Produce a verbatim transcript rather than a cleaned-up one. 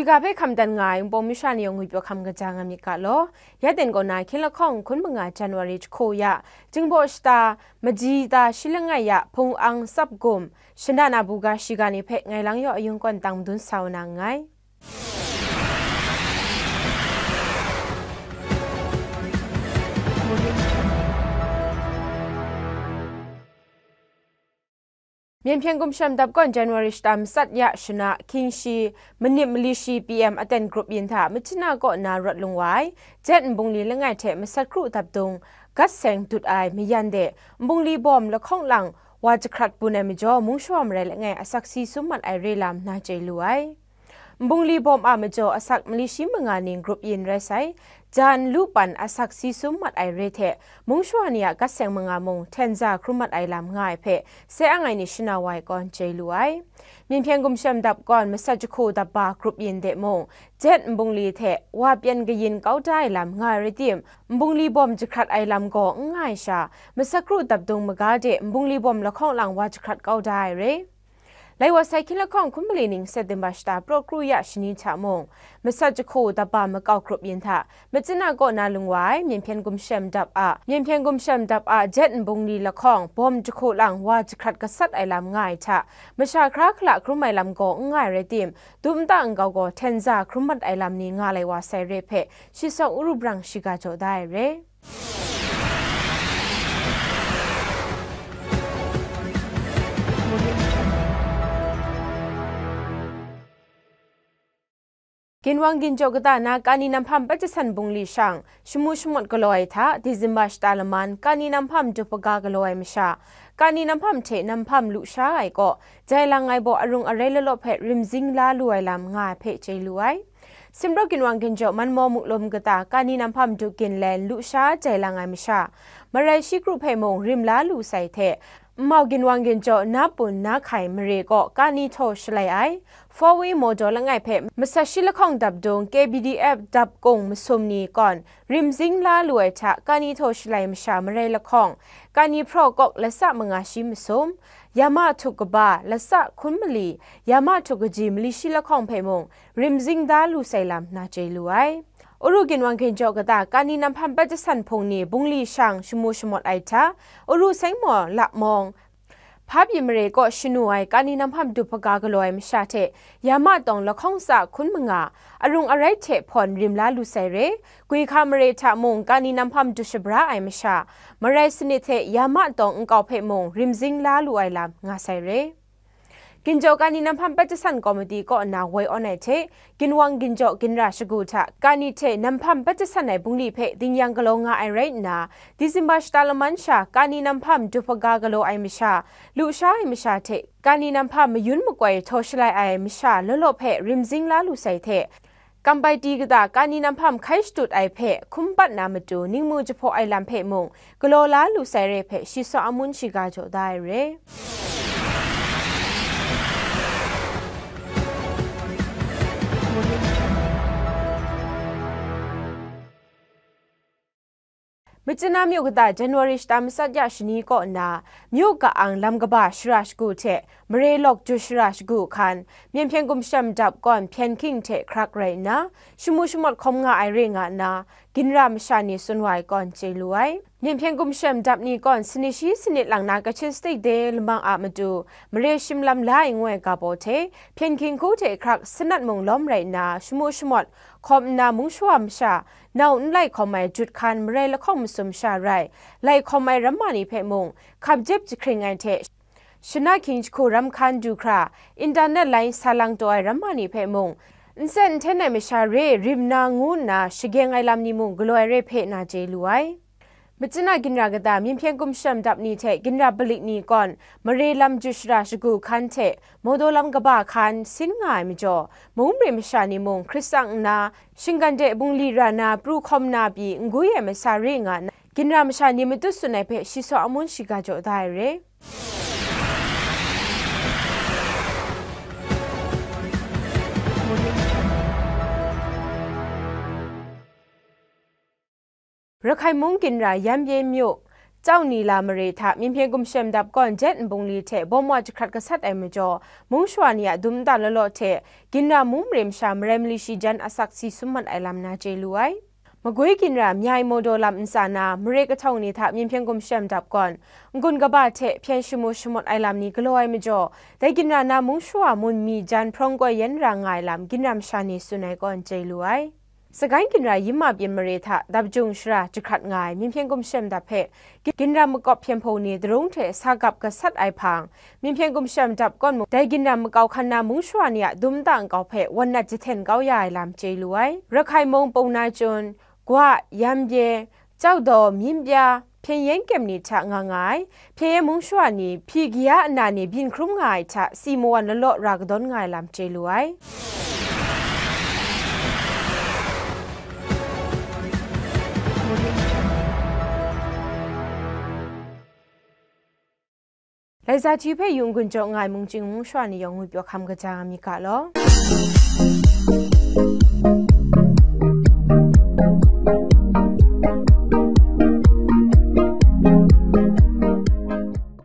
Ga hpe hkam dan nga ai Wunpawng masha ni yawng ngwipyaw hkam kaja nga myit ga law. Ya ten kaw na hkyen lahkawng hkun manga January jahku ya, Jingbaw shata, Maji ta shi langai ya, Hpung Ang Tsap Gum, Shana na buga shiga ni hpe ngai lang yaw ayung kawn tang madun sa wa na nngai. Myen hpyen gumshem dap gawn January shata matsat ya shana, hkying shi, manip mali shi P M aten grup yin hta Myitkyina kaw na rawt lung wa ai, jet nbungli langai hte masat kru dap dung, gat seng dut ai mayan de, nbungli bawm lahkawng lang wa jahkrat bun ai majaw, mung shawa marai langai asak si sum mat ai re lam na chye lu ai. Nbungli bawm a majaw asak mali shi manga ni grup yin rai sai, jan lu pan asak si sum mat ai re hte, mung shawa ni a gat seng manga mung hten za hkrum mat ai lam nga ai hpe, sai ang ai ni shana wa ai kawn chye lu ai. Myen hpyen gumshem dap gawn masat jahku dap ba grup yin de mung, jet nbungli hte wa pyen kayin kau da ai lam nga ai rai tim, nbungli bawm jahkrat ai lam gaw n nga ai sha, masat kru dap dung maga de nbungli bawm lahkawng lang wa jahkrat kau da ai re. Lai wa sai hkyen lahkawng hkun mali ning September shata praw kru ya shani hta mung, masat jahku dap ba makau grup yin hta, Myitkyina kaw na lung wa ai, myen hpyen gumshem dap a, myen hpyen gumshem dap a jet nbungli lahkawng bawm jahku lang wa jahkrat gasat ai lam nga ai hta, masha hkra hkala hkrum ai lam gaw n nga ai rai tim, dum nta nkau gaw hten za hkrum mat ai lam ni nga lai wa sai re hpe, shi sawng uru brang shiga jaw da ai re. Ginwang ginjaw kata na Kani Namhpam Patjasan bungli shang, shamu shamawt galaw ai hta, December shata laman, Kani Namhpam dup aga galaw ai masha, Kani Namhpam hte Namhpam lusha ai kaw, jai lang ai baw arung arai lawlaw hpe rimzing la lu ai lam nga ai hpe chye lu ai. Simraw ginwang ginjaw Manmaw Muklum kata Kani Namhpam du ginlen lusha jai lang ai masha, marai shi kru hpe mung rim la lu sai hte, Nmau ginwang ginjaw Napun Nahkai mare kaw Kani htaw shalai ai, Four Wheel Motor langai hpe masat shi lahkawng dap dung K B D F dap kung masum ni kawn rimzing la lu ai hta, Kani htaw shalai masha marai lahkawng, Kani hpraw kawk latsa manga shi masum, Yama htuk kaba latsa hkun mali, Yama htuk kaji mali shi lahkawng hpe mung, rimzing da lu sai lam na chye lu ai. Uru ginwang ginjaw kata Kani Namhpam Patjasan hpung ni bungli shang shamu shamawt ai hta, Uru Sengmaw Lamawng, Hpa pyi mare kaw shanu ai Kani Namhpam du hpaga galaw ai masha hte, Yama tawng lahkawng tsa hkun manga, arung arai hte hpawn rim la lu sai re, Gwi hka mare hta mung Kani Namhpam du shabra ai masha, marai sanit hte Yama tawng nkau hpe mung rimzing la lu ai lam nga sai re. Ginjaw Kani Namhpam Patjasan Komiti kaw na woi awn ai hte, ginwang ginjaw ginra shagu hta Kani hte Namhpam Patjasan ai bungli hpe dingyang galaw nga ai rai nna, December shata laman sha Kani Namhpam du hpaga galaw ai masha, lusha ai masha hte Kani Namhpam mayun makoi htaw shalai ai masha law law hpe rimzing la lu sai hte, Kampai ti kata Kani Namhpam hkai shatut ai hpe hkum pat na matu ningmu jahpaw ai lam hpe mung galaw la lu sai re hpe shi saw amun shiga jaw da ai re. Myitkyina myu kata January shata matsat ya shani kaw nna, myu ka-ang lam kaba shara shagu hte mare lawk ju shara shagu hkan, myen hpyen gumshem dap kawn hpyen hking hte hkrak rai nna, shamu shamawt hkawm nga ai re nga nna, ginra masha ni tsun wa ai kawn chye lu ai. Myen hpyen gumshem dap ni kawn sanit shi sanit lang na Kachin State de lamang a matu, mare shim lam la ai ngu ai ga baw hte, hpyen hking hku hte hkrak sanat mung lawm rai nna, shamu shamawt hkawm nna mung shawa masha, nau n lai hkawm ai jut hkan marai lahkawng masum sha rai, lai hkawm ai ramma ni hpe mung, hkap jep jahkring ai hte, shana hkying jahku ram hkan du hkra, internet lai sa lang taw ai ramma ni hpe mung, n sen n hten ai masha re rim na ngu nna shageng ai lam ni mung galaw ai re hpe na chye lu ai. Myitkyina ginra kata myen hpyen gumshem dap ni hte ginra balik ni kawn, mare lam ju shara shagu hkan hte, mawdaw lam kaba hkan sin nga ai majaw, mung mare masha ni mung hkrit tsang nna, shinggan de bungli ra na pru hkawm na pyi n gwi ai masa re nga nna, ginra masha ni matut tsun ai hpe shi saw amun shiga jaw da ai re. Rakhai mung ginra Yanbyen myu, Chau Ni La mare hta Myinhpyen Gumshem Dap Kawn jet nbungli hte bawm wa jahkrat gasat ai majaw, mung shawa ni a dum nta law law hte, Ginra mung mare masha marai mali shi jan asak si sum mat ai lam na chye lu ai. Magwi Ginra myai mawdaw lam ntsa na, mare kahtawng ni hta Myinhpyen Gumshem Dap Kawn, n-gun kaba hte hpyen shamu shamawt ai lam ni galaw ai majaw, dai Ginra na mung shawa mun mi jan hprawng koi yen ra nga ai lam Ginra masha ni tsun ai kaw n chye lu ai. Sagaing Ginra Yim Ma Byin mare hta dap jung shara jahkrat nga ai Myinhpyen Gumshem Dap hpe Ginra makawp hpyen hpung ni darung hte sa gap gasat ai hpang, Myinhpyen Gumshem Dap Kawn mung dai Ginra makau hkan na mung shawa ni a dum nta nkau hpe wan nat jahten kau ya ai lam chye lu ai. Rakhai mung Pung Na Chun, Gwa, Yambye, Chau Daw, Myinbya, Hpyen Yen Kyem ni hta nga nga ai, Hpyen Yen mung shawa ni hpyi kaya nna ni byin hkrum nga ai hta si mawan law law ra kadawn nga ai lam chye lu ai. Laiza hti hpe yung gun jaw nga ai mung chying mung shawa ni yawng ngwi pyaw hkam kaja nga myit ga law.